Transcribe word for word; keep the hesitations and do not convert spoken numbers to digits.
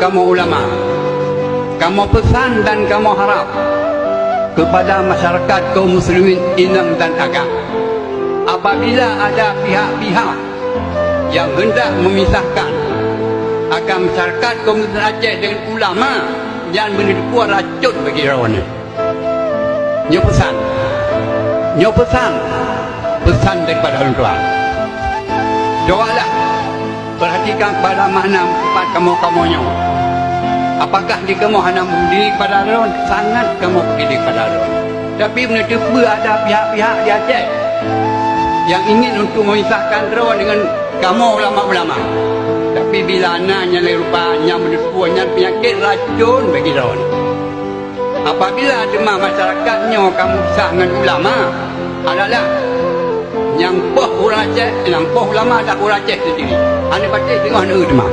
Kamoe ulama, kamoe peusan dan kamoe harab keupada masyarakat kaum muslimin inong dan agam, apabila ada pihak-pihak nyang hendak memisahkan antara masyarakat kaum muslimin Aceh dengan ulama, nyan beuneuteupeu racon bagi droeneuh. Nyoe peusan. Nyoe peusan. Peusan daripada ulôn tuan. Cobalah perhatikan pada makna sifat kamoe-kamoe nyoe. Apakah di kamoe hana meudi kepada droe? Sangat kamoe peudi kepada droe. Tapi meunyoe teupeue ada pihak-pihak di Aceh nyang ingin untuk memisahkan droe dengan kamoe ulama-ulama. Tapi bila na nyang lagée rupa nyan meunyoe teupeue nyan peunyakét racon bagi droe. Apabila teuma masyarakat nyoe ka meusah ngon ulama, adalah nyang poh ureuëng Aceh, nyang poh ulama adalah ureuëng Aceh sendiri. Hana patéh teungoh neu teuma.